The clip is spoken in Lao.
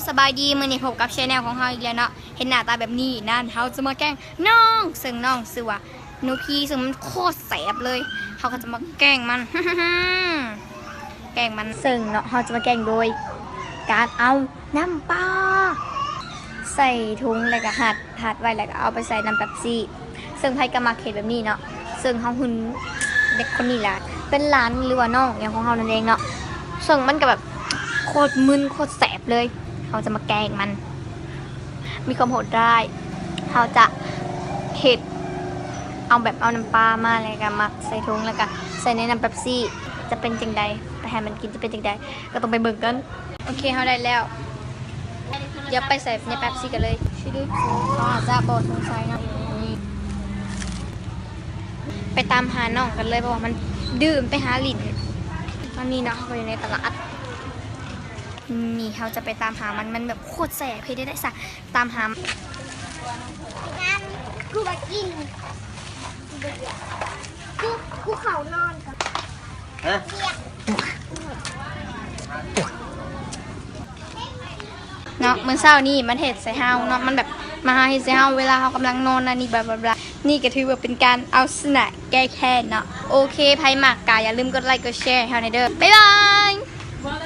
ສະບາຍດີ ມື້ນີ້ພົບກັບແຊນແນວຂອງເຮົາອີກແລ້ວເນາະ. ເຫັນໜ້າຕາແບບນີ້ນັ້ນ ເຮົາຈະມາແກລ້ງນ້ອງ ເຊິ່ງນ້ອງຊື່ວ່າໜູພີ ເຊິ່ງມັນໂຄດແສບເລີຍ. ເຮົາກໍຈະມາແກລ້ງມັນ ແກລ້ງມັນ ເຊິ່ງເນາະ ເຮົາຈະມາແກລ້ງໂດຍການເອົານ້ຳປາໃສ່ຖົງ ແລ້ວກໍຮັດ ຮັດໄວ້ ແລ້ວກໍເອົາໄປໃສ່ນ້ຳເປັບຊີ. ເຊິ່ງໃຜກໍມັກເຮັດແບບນີ້ເນາະ ເຊິ່ງເຮົາຫຶງເດັກຄົນນີ້ແຫຼະ ເປັນຫຼານ ຫຼືວ່ານ້ອງຫຍັງຂອງເຮົານັ້ນເອງເນາະ. ເຊິ່ງມັນກໍແບບໂຄດມຶນ ໂຄດແສບເລີຍ. ເຮົາຈະມາແກລ້ງມັນ ມີຄວາມໂຫດຮ້າຍ. ເຮົາຈະເຮັດ ເອົາແບບ ເອົານ້ຳປາມາ ແລ້ວກໍໝັກໃສ່ຖົງ ແລ້ວກໍໃສ່ໃນນ້ຳເປັບຊີ. ຈະເປັນຈັ່ງໃດ ໄປໃຫ້ມັນກິນ ຈະເປັນຈັ່ງໃດ ກໍຕ້ອງໄປເບິ່ງກັນ. ໂອເຄ ເຮົາໄດ້ແລ້ວ. ດຽວໄປໃສ່ໃນເປັບຊີກັນເລີຍ. ຊຶບ ເຮົາອາດຈະບໍ່ສົງໄສເນາະ ນີ້ ໄປຕາມຫານ້ອງກັນເລີຍ ເພາະວ່າມັນດື້ ມັນໄປຫາຫຼິ້ນ. ຕອນນີ້ເນາະ ເຮົາກໍຢູ່ໃນຕະຫຼາດ ນີ້ເຮົາຈະໄປຕາມຫາມັນ ມັນແບບໂຄດແສບ. ເຮັດໄດ້ໃດຊະ ຕາມຫາ. ນັ້ນ ກູບໍ່ກິນ ກູ ກູເຂົ້ານອນກ່ອນ. ຮະ? ເນາະ ມື້ເຊົ້ານີ້ມັນເຮັດໃສ່ເຮົາເນາະ ມັນແບບມາຫາເຮັດໃສ່ເຮົາ ເວລາເຮົາກຳລັງນອນນະ ນີ້ ບາ ບາ ບາ. ນີ້ກໍຖືວ່າເປັນການເອົາຊະນະແກ້ແຄ້ນເນາະ. ໂອເຄ ໃຜມັກກໍຢ່າລືມກົດໄລກົດແຊໃຫ້ເຮົາແດ່ເດີ. ບາຍບາຍ.